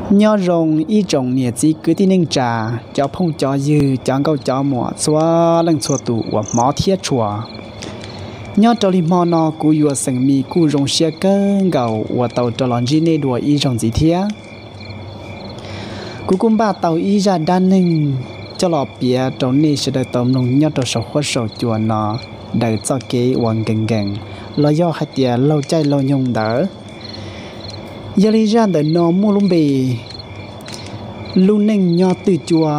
Nyob zoo ib tsoom niam txiv kwv tij neej tsa, cov phooj cov ywg, cov nkauj cov muam txhua leej txhua tus uas hmov thiab tshua. Nyob rau li hmo no kuv Yuas xeem Mis kuj zoo siab kawg nkaus uas tau rov los ntsib nej dua ib zaug ntxiv thiab. Kuv kuj npaj tau ib zaj dab neeg coj los piav rau nej sawv daws tau mloog nyob rau saum huab saum cua no, daws txoj kev uas nkees nkees los yog hais tias laug caij laug nyoog ntawd. Yog li zaj ntawm no muaj lub npe lub neej nyob twj cua.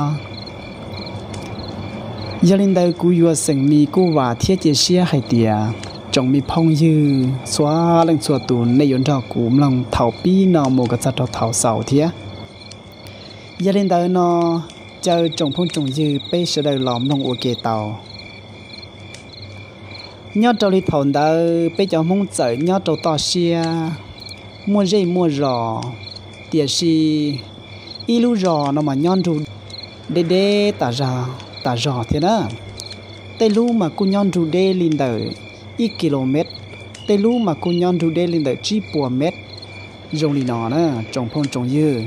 Yog li ntawd kuv Yuas xeem Mis kuj vam thiab cia siab hais tias tsoom me phooj ywg txhua leej txhua tus nej yuav nrog kuv mloog thaum pib no mus kom txog rau thaum xaus thiab. Yog li ntawd no, caw tsoom phooj tsoom ywg peb sawv daws los mloog ua ke tau. Nyob rau li thaum ntawd peb cov Hmoob txawm nyob rau toj siab, muaj zej muaj zos, tiam sis ib lub zos no mas nyob nrug deb deb tas zog thiab na. Tej lub mas kuj nyob nrug deb li ntawm ib ki lo mev, tej lub mas kuj nyob nrug deb li ntawm tsib puas mev zoo li no na tsoom phooj tsoom ywg.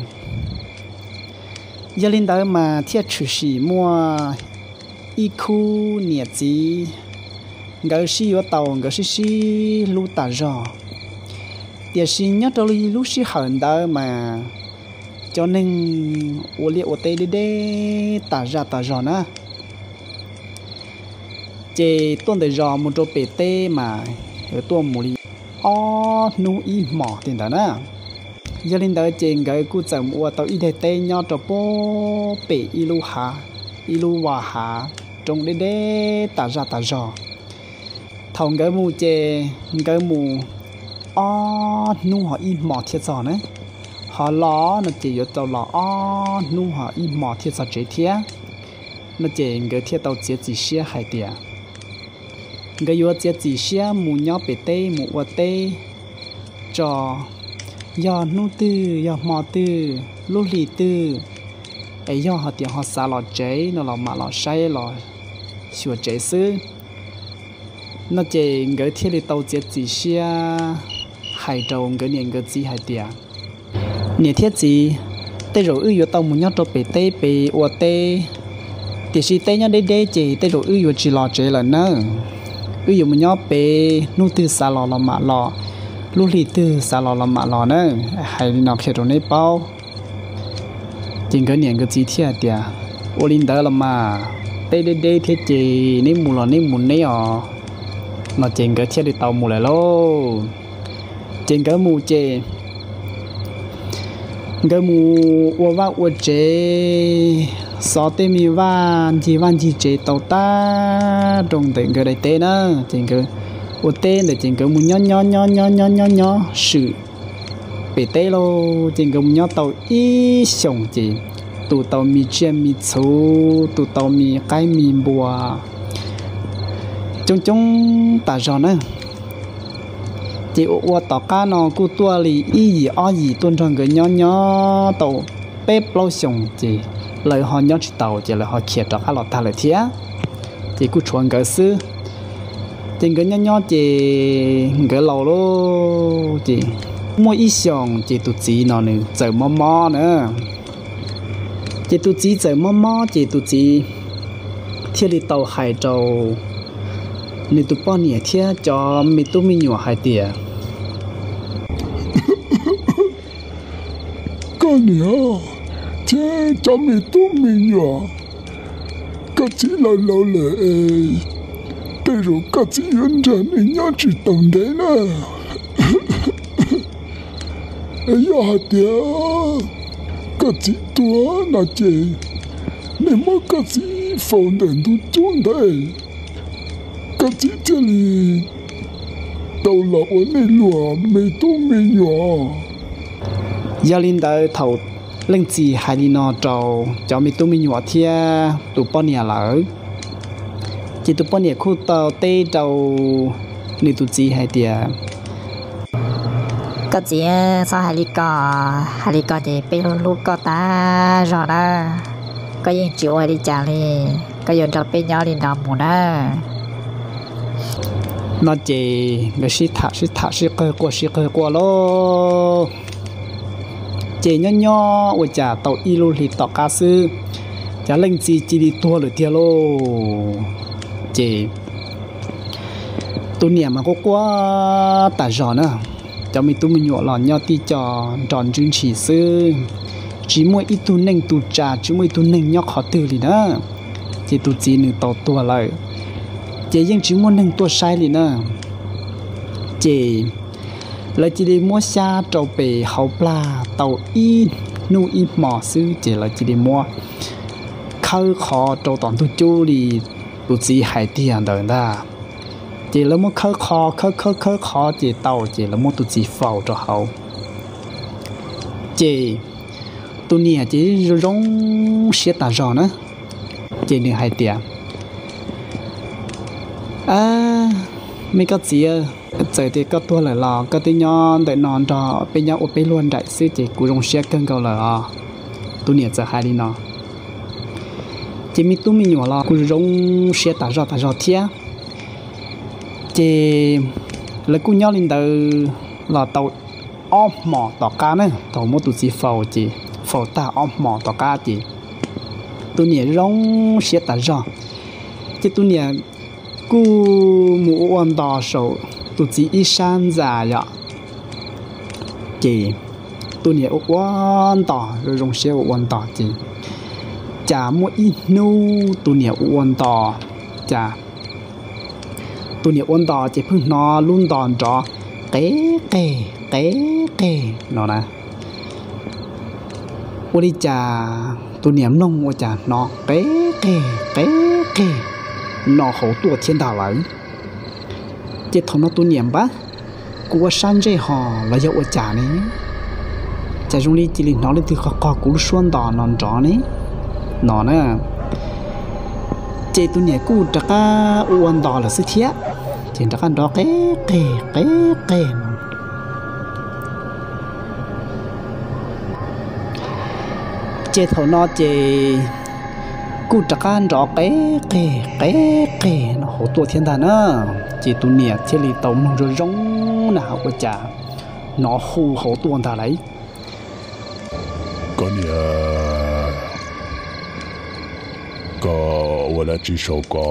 Yog li ntawd mas thiaj tshwm sim muaj ib khub niam txiv, nkawd sib yuav tau nkawd sib sib hlub tas zog. Tiam sis nyob rau li lub sij hawm ntawd mas cov neeg ua liaj ua teb deb deb tas zaj tas zog na. Ces tuaj ntawm zos mus rau pem teb mas yuav tuaj mus li ob hnub ib hmos li ntawd na. Yog li ntawd ces nkawd kuj txawm mus ua tau ib daim teb nyob rau pem ib lub hav, ib lub vaj hav roob deb deb tas zaj tas zog. Thaum nkawd mus ces nkawd mus ob hnub ho ib hmos thiaj txog na. Ho los no ces yuav tau los ob hnub ho ib hmos thiaj txog tsev thiab. No ces nkawd thiaj tau txiav txim siab hais tias nkawd yuav txiav txim siab mus nyob pem teb mus ua teb tso, yog hnub twg yog hmo twg lub hli twg es yog hais tias ho xav los tsev no los mam los saib los xyuas tsev xwb. No ces nkawd thiaj li tau txiav txim siab hais rau nkawd niam nkawd txiv hais tias, niam thiab txiv, tej zaum wb yuav tau mus nyob rau pem teb pem ua teb, tiam sis teb nyob deb deb ces tej zaum wb yuav tsis los tsev lawm nawb. Wb yuav mus nyob pem, hnub twg xav los los mam los, lub hli twg xav los los mam los na. Hais li no qhia rau neb paub. Ces nkawd niam nkawd txiv thiaj tias, ua li ntawd los mas, teb deb deb thiab ces neb mus los neb mus neb os. No ces nkawd thiaj li tau mus lawm lauj. Ces nkawd mus ces nkawd mus ua vaj ua tsev, xov tej me vaj ncig vaj ncig tsev tau tag rau ntawm nkawd daim teb na. Ces nkawd ua teb ntawd ces nkawd mus nyob nyob nyob nyob nyob nyob nyob swm pem teb lauj. Ces nkawd mus nyob tau ib xyoos ces tus tau me tsiaj me txhu, tus tau me qaib me npua coob coob tas zog na. Ces ua ua tom qab no kuj tuaj li ib yim ob yim tuaj nrog nkawd nyob nyob tau peb plaub xyoos ces lawv ho nyob tsis tau ces lawv ho khiav rov qab los tag lawm thiab. Ces kuj tshuav nkawd xwb. Ces nkawd nyob nyob ces nkawd laus lauj ces muaj ib xyoos ces tus txiv no nws txawm mob mob na. Ces tus txiv txawm mob mob ces tus txiv thiaj li tau hais rau nws tus poj niam thiab cov me tub me nyuam hais tias, koj niam thiab cov me tub me nyuam, koj txiv laus laus lawm es tej zaum koj txiv yuav nrog nej nyob tsis tau ntev na. Es yog hais tias koj txiv tuag no ces nej muab koj txiv faus ntawm ntug cub ntawd, koj txiv thiaj li tau los ua nej luag me tub me nyuam. Yog li ntawd thaum leej txiv hais li no rau cov me tub me nyuam thiab tus poj niam lawm, ces tus poj niam kuj tau teb rau nws tus txiv hais tias, koj txiv, txhob hais li ko, hais li ko ces peb hlub hlub koj tas zog na. Koj yeej tsis ua li cas li, koj yuav nrog peb nyob li no mus na. No ces nkawd sib tham sib tham sib qawg quaj sib qawg quaj lauj. Ces nyob nyob ua cas tau ib lub hli tom qab xwb, cas leej txiv cia li tuag lawm tiag lauj. Ces tus niam mas quaj quaj tas zog na, cov me tub me nyuam los nyob tib co nrov ntswb ntshis xwb, tsis muaj ib tug neeg tu tsa, tsis muaj ib tug neeg nyob qhov twg li na, ces tus txiv nws tau tuag lawm, ces yeej tsis muaj neeg tuaj saib li na. Ces lawv cia li muab xyab rau pem hauv plag tau ib hnub ib hmo xwb, ces lawv cia li muab khawb qhov rau tom ntug cub li tus txiv hais tiag ntawd ntag. Ces lawv muab khawb qhov, khawb khawb khawb qhov ces tau, ces lawv muab tus txiv faus rau hauv. Ces tus niam ces zoo zoo siab tas zog na, ces nws hais tias, A, me koj txiv, txawm tias koj tuag lawm los koj twb nyob ntawm no nrog peb nyob ua peb luag nraim xwb ces kuv zoo siab kawg nkaus lawm os. Tus niam txawm hais li no, ces me tub me nyuam los kuj zoo siab tas zog tas zog thiab. Ces lawv kuj nyob li ntawd los tau ob hmos tom qab na, thaum muab tus txiv faus ces faus tag ob hmos tom qab ces tus niam zoo siab tas zog, ces tus niam kuj mus ua ua ntos saum tus txiv ib sab ntxa yom. Ces tus niam ua ua ntos, zoo zoo siab ua ua ntos ces cas muaj ib hnub tus niam ua ua ntos, cas tus niam ua ntos ces pheej hnov lub ntos nrov qe qeg qe qeg no na. Ua li cas tus niam mloog ua cas hnov qe qeg qe qeg no hauv tuaj thiab ntag lawm. Ces thaum no tus niam npab, kuv ua sab ntsej ho los yog ua cas ne? Cas zoo li cia li hnov leej twg qog qog kuv lub suab ntos no nrov ne no na. Ces tus niam kuj rov qab ua ua ntos lawm xwb thiab, ces rov qab nrov qe qeg qe qeg no. Ces thaum no ces kuj rov qab nrov qe qeg qe qeg no hauv tuaj thiab ntag na. Ces tus niam thiaj li tau mloog zoo zoo na, ua cas hnov hu hauv tuaj ntag lauj. Koj niam, koj ua dab tsi saum ko?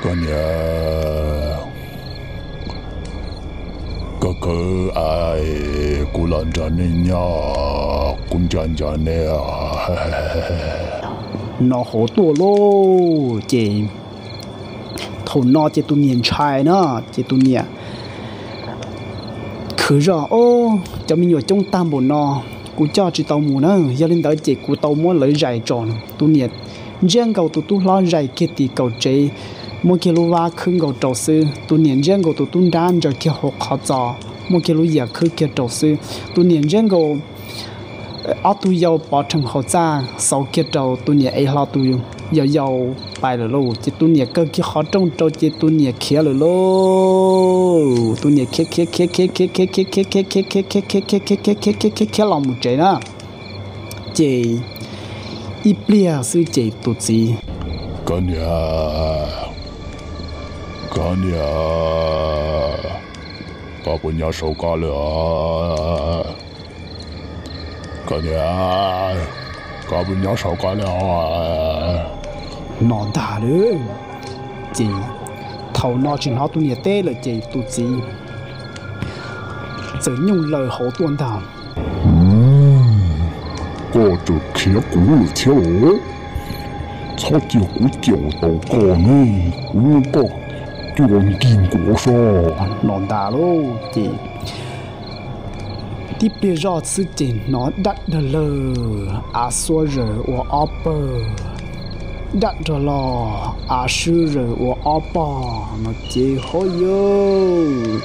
Koj niam, koj khawb av, kuv los nrog nej nyob, kuv nco nco nej. No hauv tuaj lauj. Ces thaum no ces tus niam ntshai na, ces tus niam khwv zog, Ob, cov me nyuam coob tag npaum no, kuv coj tsis tau mus na, yog li ntawd ces kuv tau muab lawv zais tso. Tus niam ntsiab nkaus tus tub hlob zais kiag tim kaum tsev, muab kiag lub vab khwb nkaus rau xwb. Tus niam ntsiab nkaus tus tub nrab ntsaws kiag hauv qhov txos, muab kiag lub yias khwb kiag rau xwb. Tus niam ntsiab nkaus ob tug yau pov rhees hauv txaj xauv kiag rau, tus niam ev hlo tus yau yau pais lawm lauj. Ces tus niam kawg kiag qhov rooj rau ces tus niam khiav lawm lauj. Tus niam khiav khiav khiav khiav khiav khiav khiav khiav khiav khiav khiav khiav khiav khiav khiav khiav khiav khiav khiav los mus tsev na. Ces ib pliag xwb ces tus txiv, Koj niam, koj niam, koj puas nyob saum ko lawm os? Koj niam, koj puas nyob saum ko lawm os? No ntag lauj. Ces thaum no tsis hnov tus niam teb lawm ces tus txiv txawm nyooj laws hauv tuaj ntag. Koj tseem khiav kuv lawm thiab los? Txhob cia kuv caum tau koj ne, kuv muab koj cua nkig nkuav soj. No ntag lauj. Ces tib pliag zoj xwb ces hnov dab dag lawg, av xuab zaws ua ob pawg, dab dag los av swb zaws ua ob pog no ces ho yawg,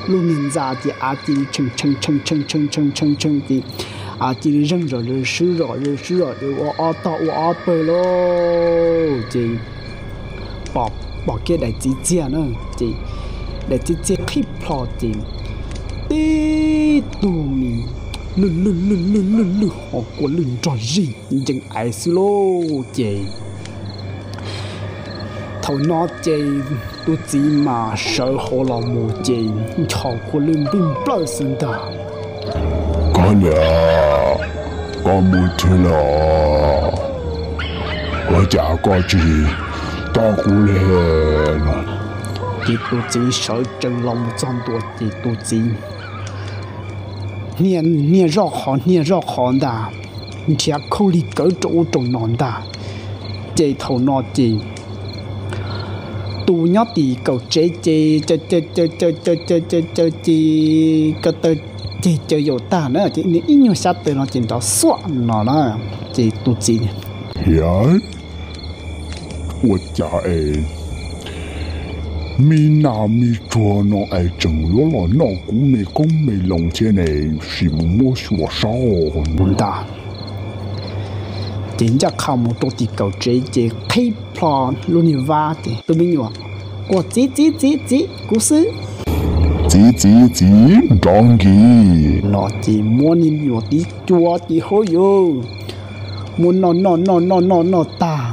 lub niag ntxa ces av cia li tshee tshee tshee tshee tshee tshee tshee tshee ces av cia li zeeg zom zaws swb zom zaws swb zom zaws ua ob tog ua ob pawg lauj. Ces pom, pom kiag daim txiv txiag na, ces daim txiv txiag qhib plho ces tib tug mis lwj lwj lwj lwj lwj lwj ho kua lwj nrog zig ncees aiv xwb lauj. Ces thaum no ces Tus txiv mas sawv hauv los mus ces nchos kua lwj npij nplawj xwb ntag. Koj niam, koj mus twg lawm? Ua cas koj tsis tos kuv li? Ces tus txiv sawv tsees los mus txog ntua ces tus txiv hnia zoj qhov hnia zoj qhov ntag, nrhiav khauj lig kawv rau ub rau no ntag. Ces thaum no ces tus nyob tim kaum tsev ces caw caw caw caw caw caw caw caw ces ko taw ces caw yaum tag na ces nws ib nyuag xyab taws no ces nrov xuaj no na. Ces tus txiv, hiav, ua cas es me nas me tsuag no es tseem yuav los noj kuv me qoob me loo thiab ne, sim mus muab xyuas saib ntag. Ces ncaj qha mus rau tim kaum tsev ces qhib plho lub niag vab ces tus me nyuam quaj, txiv txiv txiv txiv, kuv xwb. Txiv txiv txiv, nrov nkig no ces muab niag nyuam tiv cuam ces hauj yus muab noj noj noj noj noj noj tag.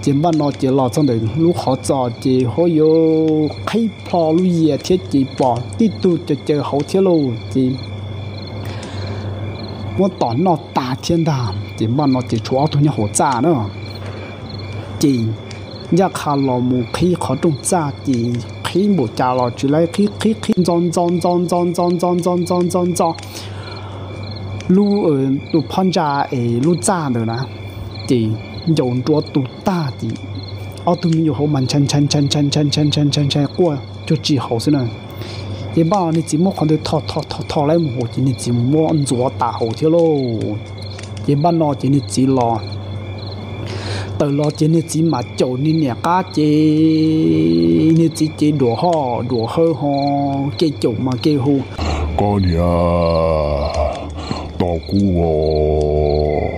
Ces npaj no ces los txog ntawm lub qhov txos ces hauj yus qhib plho lub yias thiab ces pom tib tug caw caw hauv thiab lauj ces muab tom noj tag thiab ntag. Ces npaj no ces tshuav ob tug nyob hauv txaj na. Ces ncaj qha los mus qhib qhov rooj txaj ces qhib npaum cas los tsis laib, qhib qhib qhib ntxo ntxo ntxo ntxo ntxo ntxo ntxo ntxo ntxo ntxo lub, tus phab ntsa es lub txaj ntawd na. Ces ncaus nruab tus tag ces ob tug me nyuam hauv mas ntshai ntshai ntshai ntshai ntshai ntshai ntshai ntshai ntshai quaj cuag tsis haum xwb na. Ces npaj no niag txiv muab qhov ntawd tho tho tho tho laib mus hauv ces niag txiv mus muab ntxuav tas hauv thiab lauj. Ces npaj no ces niag txiv los, tawm los ces niag txiv mas caum niag niam qab ces niag txiv ces duam hoj duam hawb ho, kev caum mas kev hu, koj niam, tos kuv os,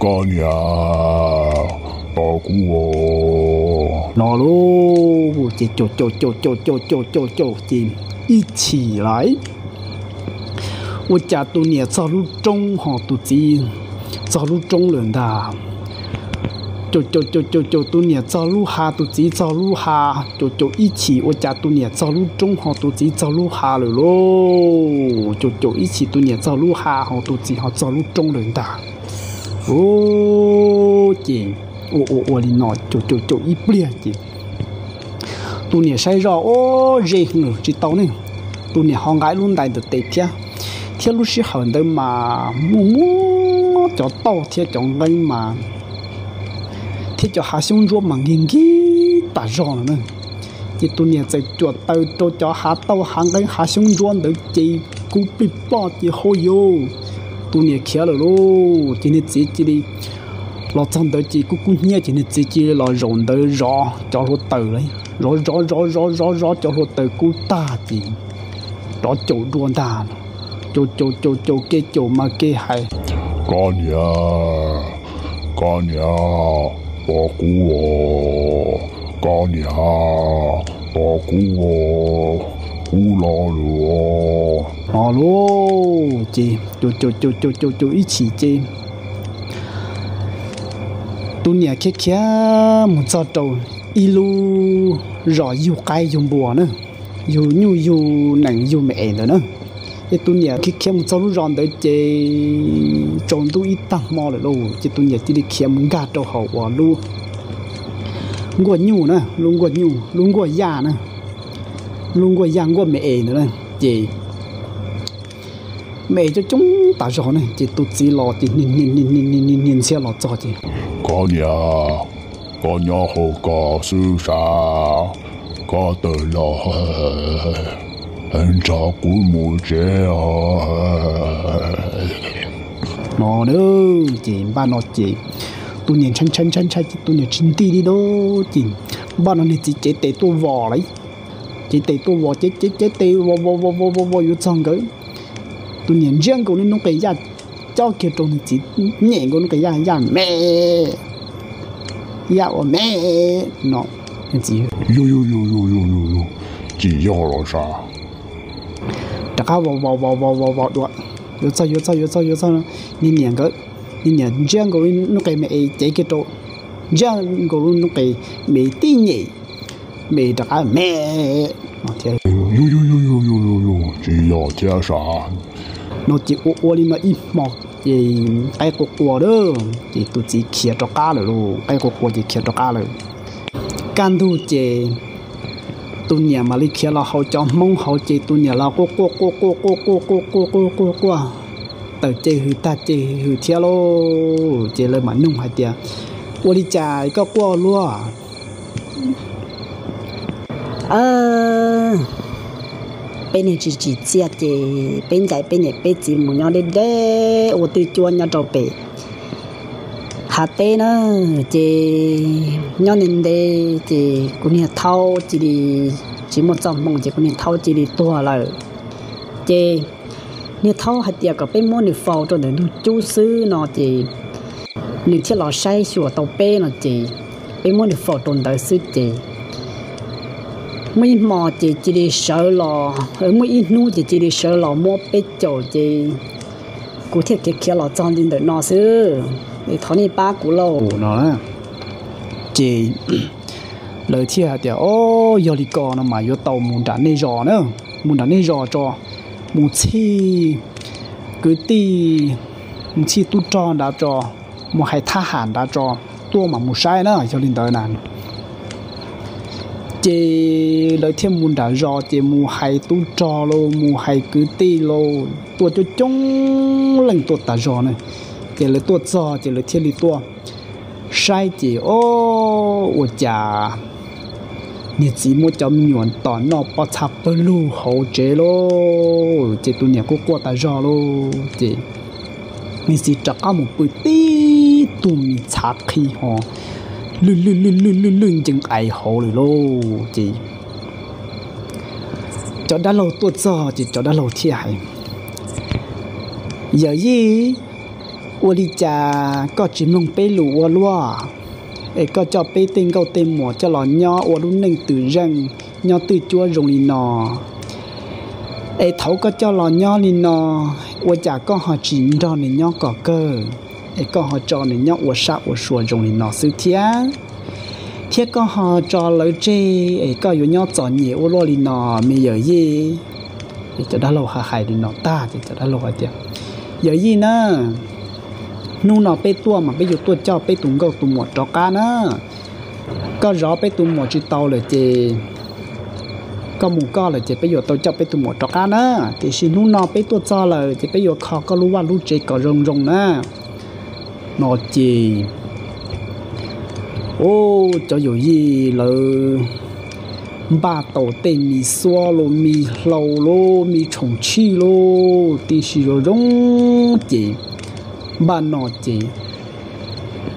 koj niam, tos kuv os no lauj. Ces caum caum caum caum caum caum caum caum ces ib chim lawm, ua cas tus niam txog lub roob ho tus txiv txog lub roob lawm ntag. Caum caum caum caum caum tus niam txog lub hav tus txiv txog lub hav, caum caum ib chim ua cas tus niam txog lub roob ho tus txiv txog lub hav lawm lauj. Caum caum ib chim tus niam txog lub hav ho tus txiv ho txog lub roob lawm ntag. Ces ua ua ua li no caum caum caum ib pliag ces tus niam saib zoj ua ze heev lawm tsis tau ne. Tus niam ho nqa ib lub ntais ntawm tes thiab, thiab lub sij hawm ntawd mas muaj muab cov tauj thiab cov nqeeb mas thiab cov hav xyoob ntsuab mas nkig nkig tas zog no na. Ces tus niam txawm cuam taws rau cov hav tauj hav nqeeb hav xyoob ntsuab ntawd ces kub plij ploj ces hauj yus, tus niam khiav lawm lauj. Ces niag txiv cia li los txog ntawd ces kub kub hnyiab ces niag txiv cia li los zaum ntawd zov cov hluav taws lawm, zov zov zov zov zov zov cov hluav taws kub tag ces rov caum dua ntag. Caum caum caum caum kev caum mas kev hais, koj niam, koj niam, tos kuv os, koj niam, tos kuv os, kuv los lawm os no lauj. Ces caum caum caum caum caum ib chim ces tus niam khiav khiav mus txog rau ib lub zos yug qaib yug npua na, yug nyuj yug nees yug me es ntawd na. Ces tus niam khiav khiav mus txog lub zos ntawd ces tsaus ntuj ib tag hmo lawm lauj. Ces tus niam cia li khiav mus nkag rau hauv uas lub nkuaj nyuj na, lub nkuaj nyuj, lub nkuaj yaj na, lub nkuaj yaj nkuaj me es ntawd na. Ces me es coob coob tas zog ne, ces tus txiv los ces niag ntxhiab los txog ces, koj niam, koj nyob hauv ko xwb sav, koj tawm los nrog kuv mus tsev os no. Ces npaj no ces tus niam ntshai ntshai ntshai ntshai ces tus niam tsis nti li lauj. Ces npaj no niag txiv cev tes tuaj vos lawm, cev tes tuaj vos, cev cev cev tes vos vos vos vos vos vos yuav txog nkawd. Tus niam ntsiab nkaus lub noob qes yaj cob kiag rau niag txiv, nyem nkaus noob qes yaj, yaj me, yaj ua me no. Niag txiv, yus yus yus yus yus yus yus, tsis yog los sav. Rov qab vos vos vos vos vos vos dua, yuav txog yuav txog yuav txog yuav txog, niag niam nkawd, niag niam ntsiab nkaus lub noob qes me es cev kiag rau, ntsiab nkaus lub noob qes me tib nyem, me rov qab me, yog yog yog yog yog yog, tsis yog thiab sav. No ces ua ua li no ib hmo ces qaib qua qua lawm ces tus txiv khiav rov qab lawm lauj, qaib qua qua ces khiav rov qab lawm. Kaj ntug ces tus niam mam li khiav los haus cov hmoob hauv ces tus niam los quaj quaj quaj quaj quaj quaj quaj quaj quaj quaj quaj, tawm ceg hws tag ceg hws thiab lauj. Ces lawv mam nug hais tias, ua li cas koj quaj luaj? Peb niag tsis tsim txiaj ces peb ncaim peb niam peb txiv mus nyob deb deb ua twj cuab nyob rau pem hav teb na. Ces nyob ntev ntev ces kuv niag thaub cia li tsis muaj txoj hmoo ces kuv niag thaub cia li tuag lawm. Ces niag thaub hais tias kom peb muab nws faus rau ntawm ntug cub xwb no ces nws thiaj los saib xyuas tau peb no ces peb muab nws faus rau ntawd xwb ces muaj ib hmo ces cia li sawv los, muaj ib hnub ces cia li sawv los muab peb caum ces kuv thiaj khiav khiav los txog li ntawm no xwb. Thov nej pab kuv lauj no. Ces lawv thiaj hais tias, o, yog li ko no mas yuav tau mus nram nej zos na, mus nram nej zos tso, mus txhij kwv tij, mus txhij tub rog nrad tso, mus hais thab ham nrad tso, tuaj mam mus saib na, yog li ntawd na. Ces lawv thiaj mus nram zos ces mus hais tub rog lauj, mus hais kwv tij lauj, tuaj coob coob leej tuaj tas zog na. Ces lawv tuaj txog ces lawv thiaj li tuaj saib ces, o, ua cas niag txiv muab cov me nyuam tom noj pob txha pawg lug hauv tsev lauj. Ces tus niam kuj quaj tas zog lauj. Ces niag txiv rov qab mus pw tib tug me txhav qhi ho lwj lwj lwj lwj lwj lwj ncees ais hauv lawm lauj. Ces cov dab laug tuaj txog ces cov dab laug thiaj hais, yawm yij, ua li cas koj tsis mloog peb lus ua luaj, es koj coj peb tej nkauj tej muam coj los nyob ua lub neej twm zeej nyob twj cuab zoo li no? Es thaum koj coj los nyob li no, ua cas koj ho tsis nrog nws nyob kom kawg, es koj ho tso nws nyob ua sab ua sua zoo li no xwb thiab? Thiab koj ho tso lawv tseg es koj yuav nyob txom nyem ua luaj li no, me yawm yij. Cov dab laug hais li no tag ces cov dab laug hais tias, yawm yij na, hnub no peb tuaj mas peb yuav tuaj coj peb tus nkauj tus muam rov qab na. Koj zov peb tus muam tsis tau lawm ces koj mus koj lawm ces peb yuav tau coj peb tus muam rov qab na. Tiam sis hnub no peb tuaj txog lawm ces peb yuav kho koj lub vaj lub tsev kom zoo zoo na. No ces, o, cov yawm yij lawv npaj tau tej me xuab los me hlau los me tshoom tshij los tib si zoo zoo ces npaj no ces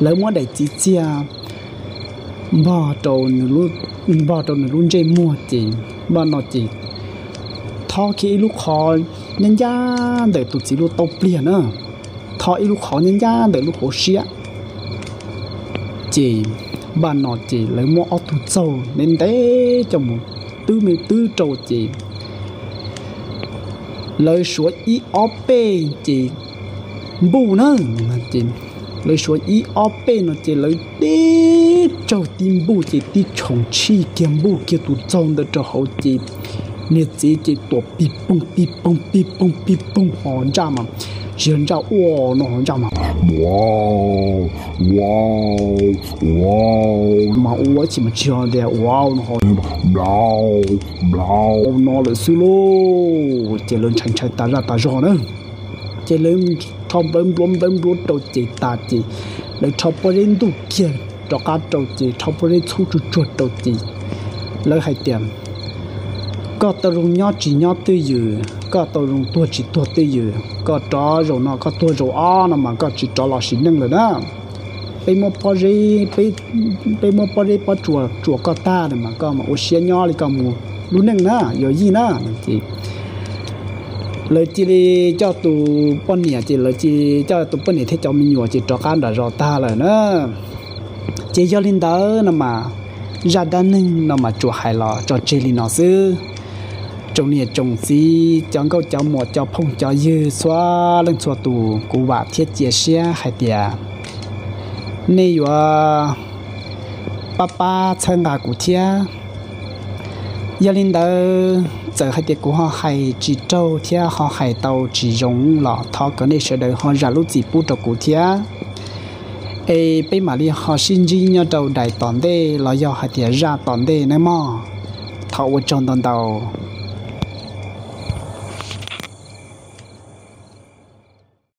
lawv muab daim txiv txiag npog rau nws lub ntsej muag ces npaj no ces thob kiag ib lub qhov nyab ncaj ntawm tus txiv lub taub pliag na, thob ib lub qhov nyab ncaj ntawm lub hauv siab. Ces npaj no ces lawv muab ob tug txaug ntev ntev coj mus twb me twb rau ces lawv suav ib ob pej ces npuj na, ces lawv suav ib ob pej no ces lawv tib tsaug tib npuj ces tib tshoom tshij kiag npuj kiag tus txaug ntawd rau hauv ces niag txiv ces tuam pig poog pig poog pig poog pig poog ho ntsaj mas tsis yog ntsaj ua no ho ntsaj mas ua ua ua mas ua tsis mas tsis yog tias ua no ho mlau mlau no lawm xwb lauj. Ces lawv ntshai ntshai tas zaj tas zog na. Ces lawv rho nplawv npluav nplawv npluav rau ces tas ces lawv rho pob zeb ntuj kiag rov qab rau ces rho pob zeb txhub tsuag tsuag rau ces lawv hais tias, koj tau zoo nyob tsis nyob twj ywm, koj tau zoo tuag tsis tuag twj ywm, koj rov zaum no koj tuag zaum ob no mas koj tsis rov los sim neej lawm na. Peb muab pob zeb, peb muab pob zeb pob tsuas tsuas koj tag lawm mas koj mas ua siab nyob li koj mus lub neej na yawm yij na. Ces lawv cia li coj tus poj niam ces lawv cia li coj tus poj niam thiab cov me nyuam ces rov qab nram zos tag lawm na. Ces yog li ntawd no mas zaj dab neeg no mas tsuas hais los tso tseg li no xwb. Tsoom niam tsoom txiv, cov nkauj cov muam, cov phooj cov ywg txhua leej txhua tus, kuv vam thiab cia siab hais tias nej yuav pab pab txhawb nqa kuv thiab. Yog li ntawd txawm hais tias kuv ho hais tsis raug thiab ho hais tau tsis zoo los thov kom nej sawv daws ho zam lub txim pub rau kuv thiab. Es peb mam li ho sib ntsib nyob rau daim tom ntej los yog hais tias zaj tom ntej nawb mog. Thov ua tsaug ntau ntau.